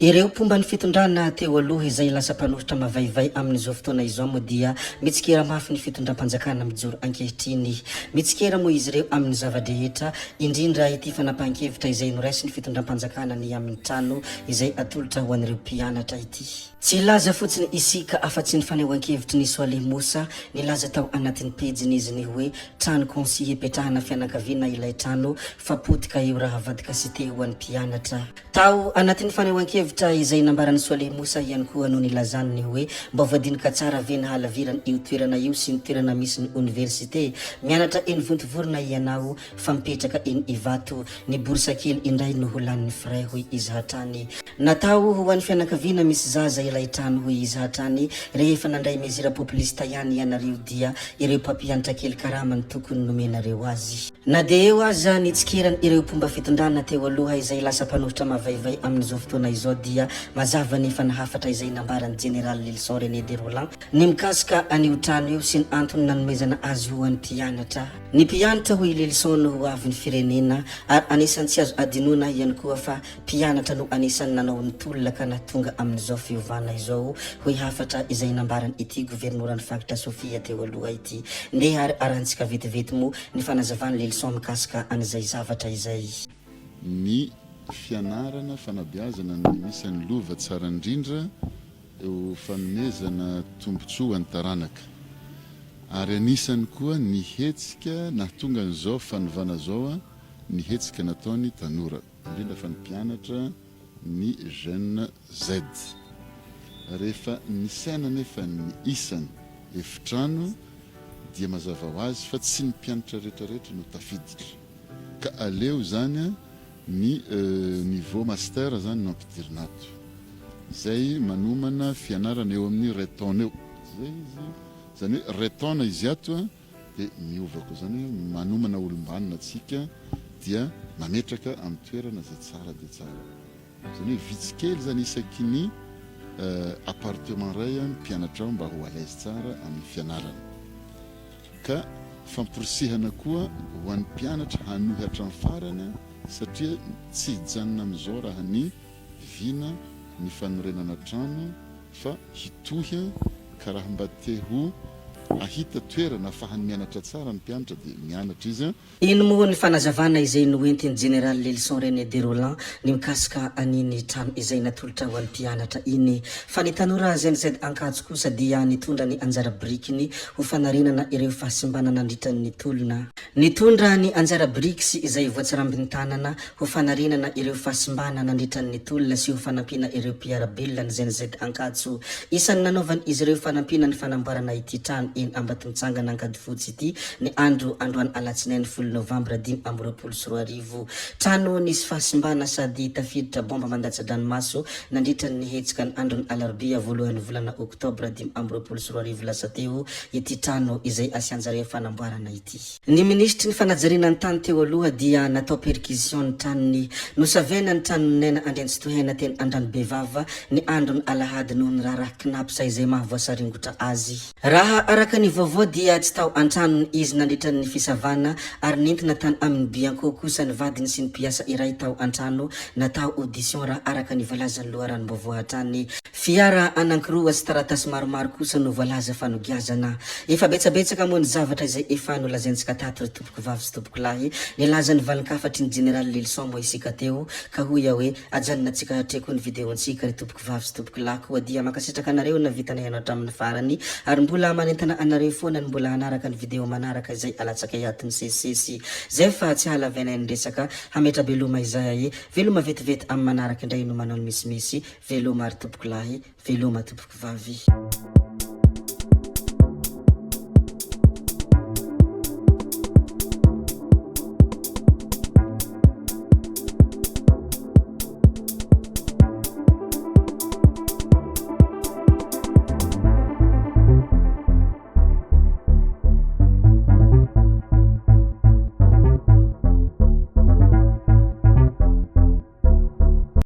Ireo mpomba ny fitondrana teo aloha izay lasa mpanohitra mavaivay amin'izao fotoana izao moa dia mitsikera mafy ny fitondram-panjakana mijoro ankehitriny. Mitsikera moa izy ireo amin'ny zava-drehetra, indrindra ity fanapahan-kevitra izay noraisin'ny fitondram-panjakana ny amin'ny trano izay atolotra ho an'ireo mpianatra ity. Tsy hilaza fotsiny isika afa-tsy ny fanehoan-kevitry ny Soaleh Moussa nilaza tao anatin'ny pejiny izy ny hoe trano konsy hipetrahana fianakaviana ilay trano fa potika io raha avadika cité ho an'ny mpianatra. Tao anatin'ny fanehoan-kevitra izay nambaran'i Soaleh Moussa ihany koa no nilazany ny hoe mba voadinika tsara ve ny hahalavirana io toerana io sy ny toerana misy ny oniversite. Mianatra eny Vontovorona ianao fa mipetraka eny Ivato. Ny bourse kely indray no ho lanin'ny frais hoy izy hatrany. Natao ho an'ny fianakaviana misy zaza ilay trano hoy izy hatrany. Rehefa nandray mesure populiste ihany ianareo dia ireo mpampianatra kely karama no tokony nomenareo azy. Na dia eo aza ny tsikeran' ireo mpomba fitondrana teo aloha izay lasa mpanohitra mavaivay amin'izao fotoana izao dia mazava ny fanahafatra izay nambaran'ny Jeneraly Lylison René de Rolland ny mikasika an'io trano io sy ny antony nanomezana azy ho an'ny mpianatra. Ny mpianatra hoy i Lylison no ho avin'ny firenena ary anisan'ny tsy azo adinoina ihany koa fa Mpianatra no anisan'ny nanao ny tolona ka nahatonga amin'izao fiovana izao, hoy hafatra izay nambaran' ity governoran'ny faritra Sofia teo aloha ity. Ndeha ary arahantsika vetivety moa ny fanazavan'i Lelison mikasika an'izay zavatra izay. Ny fianarana, fanabeazana no anisan'ny lova tsara indrindra eo fanomezana tombontsoa ho an'ny taranaka. Ary anisany koa ny hetsika nahatonga an'izao fanovana izao ny hetsika nataon'ny tanora. indrindra fa ny mpianatra ny Jeune Z. Rehefa nisaina anefa ny isany efitrano dia mazava ho azy fa tsy ny mpianatra rehetra rehetra no tafiditra ka aleo izany ny niveau master izany no ampidirina ato izay manomana fianarana eo amin'ny iray taona eo izay izy izany hoe iray taona izy ato dia miova koa izany hoe manomana olom-banona tsika dia mametraka amin'ny toerana izay tsara dia tsara. Izany hoe vitsy kely izany isaky ny appartement iray ny mpianatra ao mba ho à l'aise tsara amin'ny fianarana. Ka famporisihana koa ho an'ny mpianatra hanohy hatramin'ny farany satria tsy hijanona amin'izao raha ny vina ny fanorenana trano fa hitohy ka raha mba te ho ahita toerana afahany mianatra tsara ny mpianatra dia mianatra izy. Ino moa ny fanazavana izay noentin'ny Jeneraly Lylison René de Rolland ny mikasika an'iny trano izay natolotra ho an'ny mpianatra iny? Fa ny tanora Gen Z Ankatso kosa dia nitondra ny anjara birikiny ho fanarenana ireo fahasimbana nandritra ny tolona. Nitondra ny anjara biriky sy izay voatsirambin'ny tanana ho fanarenana ireo fahasimbana nandritra ny tolona sy ho fanampiana ireo mpiara-belona ny Gen Z Ankatso. Isan'ny nanaovan'izy ireo fanampiana ny fanamboarana ity trano eny Ambatomitsangana Ankadifotsy ity ny andro androany alatsinainy folo novambra 2025. Trano nisy fahasimbana sady tafiditra bomba mandatsa-dranomaso nandritra ny hetsika ny andron'ny alarobia voalohan'ny volana oktobra 2025 lasa teo ity trano izay asian-jareo fanamboarana ity. Ny minisitry ny fanajariana ny tany teo aloha dia natao perquisition ny tranony. Nosavaina ny tranon'i Naina Andriantsitohaina teny Andranobevava ny andron'ny alahady noho ny raharaha Cnaps izay mahavoasaringotra azy. Raha araka ny vaovao dia tsy tao an-tranony izy nandritra ny fisavana ary nentina tany amin'ny Bianco kosa ny vadiny sy ny mpiasa iray tao an-trano natao audition raha araka ny voalazan'ny loharanom-baovao hatrany. Fiara anankiroa sy taratasy maromaro kosa no voalaza fa nogiazana. Efa betsabetsaka moa ny zavatra izay efa nolazaintsika tato ry tompokovavy sy tompokolahy. Nilaza ny valin-kafatry ny Jeneraly Lylison moa isika teo ka hoy aho hoe ajanonantsika hatreo koa ny video-ntsika ry tompokovavy sy tompokolahy koa dia mankasitraka anareo navita nihaino hatramin'ny farany ary mbola manentana anareo foana ny mbola hanaraka ny video manaraka izay alatsakay ato misesisesy zay fa tsy hahalavainay ny resaka hametra-beloma izahay veloma vetivety amin'ny manaraka indray no manao ny misimisy Veloma ry tompoko lahy, veloma tompoko vavy.